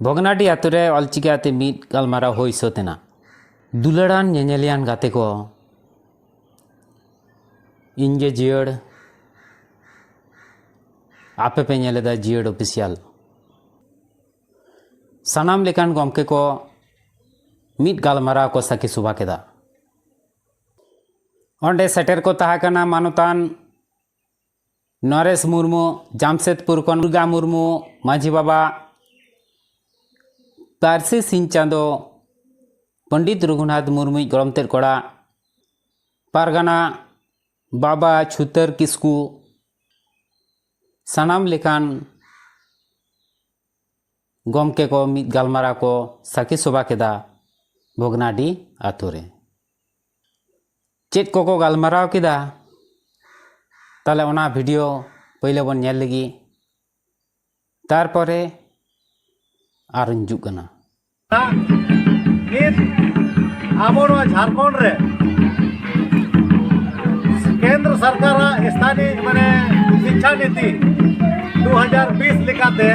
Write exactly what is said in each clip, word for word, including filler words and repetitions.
ᱵᱷᱚᱜᱽᱱᱟᱰᱤ ᱟᱛᱳ ᱨᱮ ᱚᱞᱪᱤᱠᱤ ᱟᱛᱮ ᱢᱤᱫ ᱜᱟᱞᱢᱟᱨᱟᱣ ᱦᱩᱭ ᱥᱟᱹᱛ ᱮᱱᱟ᱾ ᱫᱩᱞᱟᱹᱲᱟᱱ ᱧᱮᱧᱮᱞᱤᱭᱟᱱ ᱜᱟᱛᱮ ᱠᱚ, ᱤᱧ ᱜᱮ ᱡᱤᱭᱟᱹᱲ, ᱟᱯᱮ ᱯᱮ ᱧᱮᱞ ᱮᱫᱟ ᱡᱤᱭᱟᱹᱲ ᱚᱯᱷᱤᱥᱤᱭᱟᱞ᱾ ᱥᱟᱱᱟᱢ ᱞᱮᱠᱟᱱ ᱜᱚᱢᱠᱮ ᱠᱚ ᱢᱤᱫ ᱜᱟᱞᱢᱟᱨᱟᱣ ᱠᱚ ᱥᱟᱹᱠᱷᱤ ᱥᱚᱵᱷᱟ ᱠᱮᱫᱟ᱾ ᱚᱸᱰᱮ ᱥᱮᱴᱮᱨ ᱠᱚ ᱛᱟᱦᱮᱸ ᱠᱟᱱᱟ ᱢᱟᱱᱚᱛᱟᱱ ᱱᱚᱨᱮᱥ ᱢᱩᱨᱢᱩ, ᱡᱟᱢᱥᱮᱫᱽᱯᱩᱨ ᱠᱷᱚᱱ ᱫᱩᱨᱜᱟ ᱢᱩᱨᱢᱩ, ᱢᱟᱹᱡᱷᱤ ᱵᱟᱵᱟ, ᱯᱟᱹᱨᱥᱤ ᱥᱤᱧ ᱪᱟᱸᱫᱚ, ᱯᱚᱱᱰᱤᱛ ᱨᱚᱜᱷᱩᱱᱟᱛᱷ ᱢᱩᱨᱢᱩᱭᱤᱡ ᱜᱚᱲᱚᱢ ᱛᱮᱫ ᱠᱚᱲᱟ, ᱯᱟᱨᱜᱟᱱᱟ ᱵᱟᱵᱟ ᱪᱷᱩᱛᱟᱹᱨ ᱠᱤᱥᱠᱩ, ᱥᱟᱱᱟᱢ ᱞᱮᱠᱟᱱ ᱜᱚᱢᱠᱮ ᱠᱚ ᱢᱤᱫ ᱜᱟᱞᱢᱟᱨᱟᱣ ᱠᱚ ᱥᱟᱹᱠᱷᱤ ᱥᱚᱵᱷᱟ ᱠᱮᱫᱟ ᱵᱷᱚᱜᱽᱱᱟᱰᱤ ᱟᱛᱳ ᱨᱮ᱾ ᱪᱮᱫ ᱠᱚᱠᱚ ᱜᱟᱞᱢᱟᱨᱟᱣ ᱠᱮᱫᱟ, ᱛᱟᱦᱞᱮ ᱚᱱᱟ ᱵᱷᱤᱰᱤᱭᱳ ᱯᱳᱭᱞᱳ ᱵᱚᱱ ᱧᱮᱞ ᱞᱮᱜᱮ, ᱛᱟᱨᱯᱚᱨᱮ ᱟᱨᱚᱧ ᱦᱤᱡᱩᱜ ᱠᱟᱱᱟ᱾ ᱱᱤᱛ ᱟᱵᱚ ᱱᱚᱣᱟ ᱡᱷᱟᱲᱠᱷᱚᱸᱰ ᱨᱮ ᱠᱮᱱᱫᱨᱚ ᱥᱚᱨᱠᱟᱨᱟᱜ ᱥᱛᱷᱟᱱᱤᱭ ᱢᱟᱱᱮ ᱥᱤᱠᱠᱷᱟ ᱱᱤᱛᱤ ᱫᱩ ᱦᱟᱡᱟᱨ ᱵᱤᱥ ᱞᱮᱠᱟᱛᱮ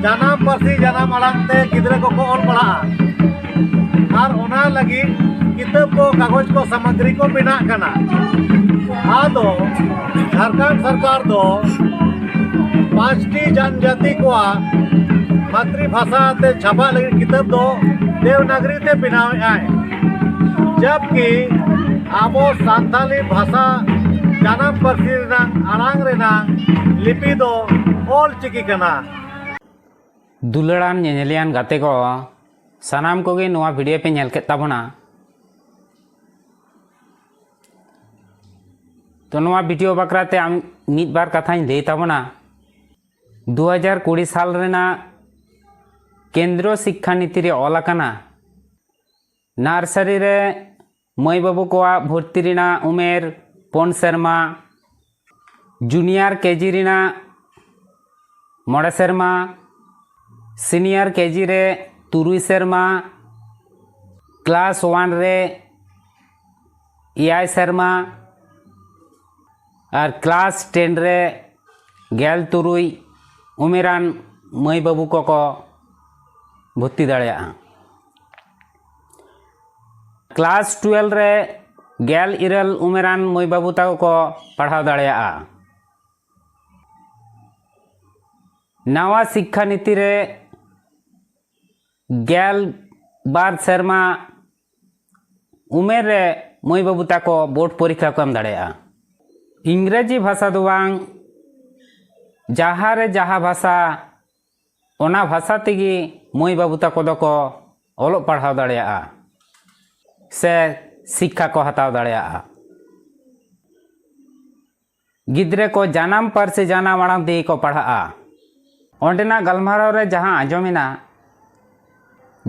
ᱡᱟᱱᱟᱢ ᱯᱟᱹᱨᱥᱤ ᱡᱟᱱᱟᱢ ᱟᱲᱟᱝ ᱛᱮ ᱜᱤᱫᱽᱨᱟᱹ ᱠᱚᱠᱚ ᱚᱞ ᱯᱟᱲᱦᱟᱜᱼᱟ᱾ ᱟᱨ ᱚᱱᱟ ᱞᱟᱹᱜᱤᱫ ᱠᱤᱛᱟᱹᱵ ᱠᱚ, ᱠᱟᱜᱚᱡᱽ ᱠᱚ, ᱥᱟᱢᱟᱜᱨᱤ ᱠᱚ ᱵᱮᱱᱟᱜ ᱠᱟᱱᱟ᱾ ᱟᱫᱚ ᱡᱷᱟᱲᱠᱷᱚᱸᱰ ᱥᱚᱨᱠᱟᱨ ᱫᱚ ᱯᱟᱸᱪᱴᱤ ᱡᱟᱱᱡᱟᱛᱤ ᱠᱚᱣᱟᱜ ᱢᱟᱛᱨᱤ ᱵᱷᱟᱥᱟ ᱛᱮ ᱪᱷᱟᱯᱟᱜ ᱞᱟᱹᱜᱤᱫ ᱠᱤᱛᱟᱹᱵ ᱫᱚ ᱫᱮᱵᱽᱱᱟᱜᱽᱨᱤ ᱛᱮ ᱵᱮᱱᱟᱣᱮᱫᱼᱟᱭ, ᱡᱟᱵᱠᱤ ᱟᱵᱚ ᱥᱟᱱᱛᱟᱞᱤ ᱵᱷᱟᱥᱟ ᱡᱟᱱᱟᱢ ᱯᱟᱹᱨᱥᱤ ᱨᱮᱱᱟᱜ ᱟᱲᱟᱝ ᱨᱮᱱᱟᱜ ᱞᱤᱯᱤ ᱫᱚ ᱚᱞ ᱪᱤᱠᱤ ᱠᱟᱱᱟ᱾ ᱫᱩᱞᱟᱹᱲᱟᱱ ᱧᱮᱧᱮᱞᱤᱭᱟᱱ ᱜᱟᱛᱮ ᱠᱚ, ᱥᱟᱱᱟᱢ ᱠᱚᱜᱮ ᱱᱚᱣᱟ ᱵᱷᱤᱰᱤᱭᱳ ᱯᱮ ᱧᱮᱞ ᱠᱮᱫ ᱛᱟᱵᱚᱱᱟ᱾ ᱛᱚ, ᱱᱚᱣᱟ ᱵᱷᱤᱰᱤᱭᱳ ᱵᱟᱠᱷᱨᱟ ᱛᱮ ᱟᱢ ᱢᱤᱫ ᱵᱟᱨ ᱠᱟᱛᱷᱟᱧ ᱞᱟᱹᱭ ᱛᱟᱵᱚᱱᱟ᱾ ᱫᱩ ᱦᱟᱡᱟᱨ ᱠᱩᱲᱤ ᱥᱟᱞ ᱨᱮᱱᱟᱜ ᱠᱮᱱᱫᱨᱚ ᱥᱤᱠᱠᱷᱟ ᱱᱤᱛᱤ ᱨᱮ ᱚᱞ ᱟᱠᱟᱱᱟ, ᱱᱟᱨᱥᱟᱨᱤ ᱨᱮ ᱢᱟᱹᱭ ᱵᱟᱹᱵᱩ ᱠᱚᱣᱟᱜ ᱵᱷᱚᱨᱛᱤ ᱨᱮᱱᱟᱜ ᱩᱢᱮᱨ ᱯᱩᱱ ᱥᱮᱨᱢᱟ, ᱡᱩᱱᱤᱭᱟᱨ ᱠᱮᱡᱤ ᱨᱮᱱᱟᱜ ᱢᱚᱬᱮ ᱥᱮᱨᱢᱟ, ᱥᱤᱱᱤᱭᱟᱨ ᱠᱮᱡᱤ ᱨᱮ ᱛᱩᱨᱩᱭ ᱥᱮᱨᱢᱟ, ᱠᱞᱟᱥ ᱚᱣᱟᱱ ᱨᱮ ᱮᱭᱟᱭ ᱥᱮᱨᱢᱟ ᱟᱨ ᱠᱞᱟᱥ ᱴᱮᱱ ᱨᱮ ᱜᱮᱞ ᱛᱩᱨᱩᱭ ᱩᱢᱮᱨᱟᱱ ᱢᱟᱹᱭ ᱵᱟᱹᱵᱩ ᱠᱚᱠᱚ ᱵᱷᱚᱨᱛᱤ ᱫᱟᱲᱮᱭᱟᱜᱼᱟ᱾ ᱠᱞᱟᱥ ᱴᱩᱭᱮᱞᱵᱷ ᱨᱮ ᱜᱮᱞ ᱤᱨᱟᱹᱞ ᱩᱢᱮᱨᱟᱱ ᱢᱟᱹᱭ ᱵᱟᱹᱵᱩ ᱛᱟᱠᱚ ᱠᱚ ᱯᱟᱲᱦᱟᱣ ᱫᱟᱲᱮᱭᱟᱜᱼᱟ᱾ ᱱᱟᱣᱟ ᱥᱤᱠᱠᱷᱟ ᱱᱤᱛᱤ ᱨᱮ ᱜᱮᱞ ᱵᱟᱨ ᱥᱮᱨᱢᱟ ᱩᱢᱮᱨ ᱨᱮ ᱢᱟᱹᱭ ᱵᱟᱹᱵᱩ ᱛᱟᱠᱚ ᱵᱳᱨᱰ ᱯᱚᱨᱤᱠᱠᱷᱟ ᱠᱚ ᱮᱢ ᱫᱟᱲᱮᱭᱟᱜᱼᱟ᱾ ᱤᱝᱨᱮᱡᱤ ᱵᱷᱟᱥᱟ ᱫᱚ ᱵᱟᱝ, ᱡᱟᱦᱟᱸ ᱨᱮ ᱡᱟᱦᱟᱸ ᱵᱷᱟᱥᱟ, ᱚᱱᱟ ᱵᱷᱟᱥᱟ ᱛᱮᱜᱮ ᱢᱟᱹᱭ ᱵᱟᱹᱵᱩ ᱛᱟᱠᱚ ᱫᱚᱠᱚ ᱚᱞᱚᱜ ᱯᱟᱲᱦᱟᱣ ᱫᱟᱲᱮᱭᱟᱜᱼᱟ ᱥᱮ ᱥᱤᱠᱠᱷᱟ ᱠᱚ ᱦᱟᱛᱟᱣ ᱫᱟᱲᱮᱭᱟᱜᱼᱟ᱾ ᱜᱤᱫᱽᱨᱟᱹ ᱠᱚ ᱡᱟᱱᱟᱢ ᱯᱟᱹᱨᱥᱤ, ᱡᱟᱱᱟᱢ ᱟᱲᱟᱝ ᱛᱮᱜᱮ ᱠᱚ ᱯᱟᱲᱦᱟᱜᱼᱟ᱾ ᱚᱸᱰᱮᱱᱟᱜ ᱜᱟᱞᱢᱟᱨᱟᱣ ᱨᱮ ᱡᱟᱦᱟᱸ ᱟᱸᱡᱚᱢᱮᱱᱟ,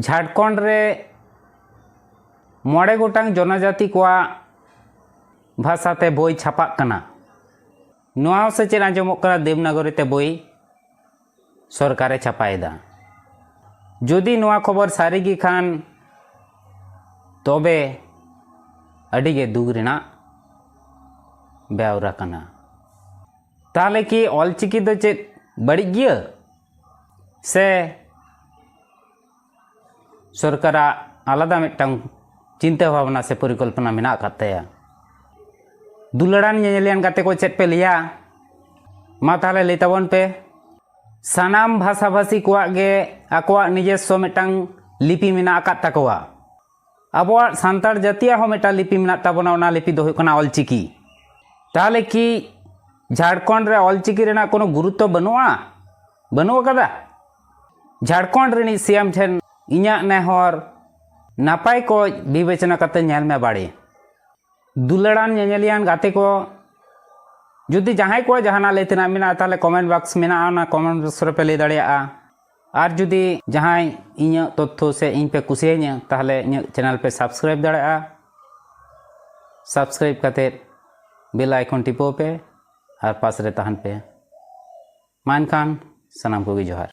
ᱡᱷᱟᱲᱠᱷᱚᱸᱰ ᱨᱮ ᱢᱚᱬᱮ ᱜᱚᱴᱟᱝ ᱡᱚᱱᱚᱡᱟᱛᱤ ᱠᱚᱣᱟᱜ ᱵᱷᱟᱥᱟ ᱛᱮ ᱵᱳᱭ ᱪᱷᱟᱯᱟᱜ ᱠᱟᱱᱟ᱾ ᱱᱚᱣᱟ ᱦᱚᱸ ᱥᱮ ᱪᱮᱫ ᱟᱸᱡᱚᱢᱚᱜ ᱠᱟᱱᱟ, ᱫᱮᱵᱽᱱᱟᱜᱚᱨᱤ ᱛᱮ ᱵᱳᱭ ᱥᱚᱨᱠᱟᱨᱮ ᱪᱷᱟᱯᱟᱭᱮᱫᱟ? ᱡᱩᱫᱤ ᱱᱚᱣᱟ ᱠᱷᱚᱵᱚᱨ ᱥᱟᱹᱨᱤ ᱜᱮ ᱠᱷᱟᱱ, ᱛᱚᱵᱮ ᱟᱹᱰᱤ ᱜᱮ ᱫᱩᱠ ᱨᱮᱱᱟᱜ ᱵᱮᱣᱨᱟ ᱠᱟᱱᱟ᱾ ᱛᱟᱦᱚᱞᱮ ᱠᱤ ᱚᱞᱪᱤᱠᱤ ᱫᱚ ᱪᱮᱫ ᱵᱟᱹᱲᱤᱡ ᱜᱮᱭᱟ? ᱥᱮ ᱥᱚᱨᱠᱟᱨᱟᱜ ᱟᱞᱟᱫᱟ ᱢᱤᱫᱴᱟᱝ ᱪᱤᱱᱛᱟᱹ ᱵᱷᱟᱵᱽᱱᱟ ᱥᱮ ᱯᱚᱨᱤᱠᱚᱞᱯᱚᱱᱟ ᱢᱮᱱᱟᱜ ᱟᱠᱟᱫ ᱛᱟᱭᱟ? ᱫᱩᱞᱟᱹᱲᱟᱱ ᱧᱮᱧᱮᱞᱤᱭᱟᱱ ᱜᱟᱛᱮ ᱠᱚ, ᱪᱮᱫ ᱯᱮ ᱞᱟᱹᱭᱟ? ᱢᱟ ᱛᱟᱦᱚᱞᱮ ᱞᱟᱹᱭ ᱛᱟᱵᱚᱱ ᱯᱮ᱾ ᱥᱟᱱᱟᱢ ᱵᱷᱟᱥᱟᱵᱷᱟᱥᱤ ᱠᱚᱣᱟᱜ ᱜᱮ ᱟᱠᱚᱣᱟᱜ ᱱᱤᱡᱮᱥᱥᱚ ᱢᱤᱫᱴᱟᱝ ᱞᱤᱯᱤ ᱢᱮᱱᱟᱜ ᱟᱠᱟᱫ ᱛᱟᱠᱚᱣᱟ᱾ ᱟᱵᱚᱣᱟᱜ ᱥᱟᱱᱛᱟᱲ ᱡᱟᱹᱛᱤᱭᱟᱜ ᱦᱚᱸ ᱢᱤᱫᱴᱟᱝ ᱞᱤᱯᱤ ᱢᱮᱱᱟᱜ ᱛᱟᱵᱚᱱᱟ, ᱚᱱᱟ ᱞᱤᱯᱤ ᱫᱚ ᱦᱩᱭᱩᱜ ᱠᱟᱱᱟ ᱚᱞᱪᱤᱠᱤ᱾ ᱛᱟᱦᱚᱞᱮ ᱠᱤ ᱡᱷᱟᱲᱠᱷᱚᱸᱰ ᱨᱮ ᱚᱞᱪᱤᱠᱤ ᱨᱮᱱᱟᱜ ᱠᱳᱱᱳ ᱜᱩᱨᱩᱛᱛᱚ ᱵᱟᱹᱱᱩᱜᱼᱟ? ᱵᱟᱹᱱᱩᱜ ᱟᱠᱟᱫᱟ? ᱡᱷᱟᱲᱠᱷᱚᱸᱰ ᱨᱤᱱᱤᱡ ᱥᱤ ᱮᱢ ᱴᱷᱮᱱ ᱤᱧᱟᱹᱜ ᱱᱮᱦᱚᱨ, ᱱᱟᱯᱟᱭ ᱠᱚ ᱵᱤᱵᱮᱪᱚᱱᱟ ᱠᱟᱛᱮ ᱧᱮᱞ ᱢᱮ ᱵᱟᱲᱮ᱾ ᱫᱩᱞᱟᱹᱲᱟᱱ ᱧᱮᱧᱮᱞᱤᱭᱟᱱ ᱜᱟᱛᱮ ᱠᱚ, ᱡᱩᱫᱤ ᱡᱟᱦᱟᱸᱭ ᱠᱚᱣᱟᱜ ᱡᱟᱦᱟᱱᱟᱜ ᱞᱟᱹᱭ ᱛᱮᱱᱟᱜ ᱢᱮᱱᱟᱜᱼᱟ, ᱛᱟᱦᱚᱞᱮ ᱠᱚᱢᱮᱱᱴ ᱵᱚᱠᱥ ᱢᱮᱱᱟᱜᱼᱟ, ᱚᱱᱟ ᱠᱚᱢᱮᱱᱴ ᱵᱚᱠᱥ ᱨᱮᱯᱮ ᱞᱟᱹᱭ ᱫᱟᱲᱮᱭᱟᱜᱼᱟ᱾ ᱟᱨ ᱡᱩᱫᱤ ᱡᱟᱦᱟᱸᱭ ᱤᱧᱟᱹᱜ ᱛᱚᱛᱛᱷᱚ ᱥᱮ ᱤᱧ ᱯᱮ ᱠᱩᱥᱤᱭᱟᱹᱧᱟᱹ, ᱛᱟᱦᱚᱞᱮ ᱤᱧᱟᱹᱜ ᱪᱮᱱᱮᱞ ᱯᱮ ᱥᱟᱵᱥᱠᱨᱟᱭᱤᱵ ᱫᱟᱲᱮᱭᱟᱜᱼᱟ᱾ ᱥᱟᱵᱥᱠᱨᱟᱭᱤᱵ ᱠᱟᱛᱮ ᱵᱮᱞ ᱟᱭᱠᱚᱱ ᱴᱤᱯᱟᱹᱣ ᱯᱮ ᱟᱨ ᱯᱟᱥ ᱨᱮ ᱛᱟᱦᱮᱱ ᱯᱮ᱾ ᱢᱟ ᱮᱱᱠᱷᱟᱱ ᱥᱟᱱᱟᱢ ᱠᱚᱜᱮ ᱡᱚᱦᱟᱨ᱾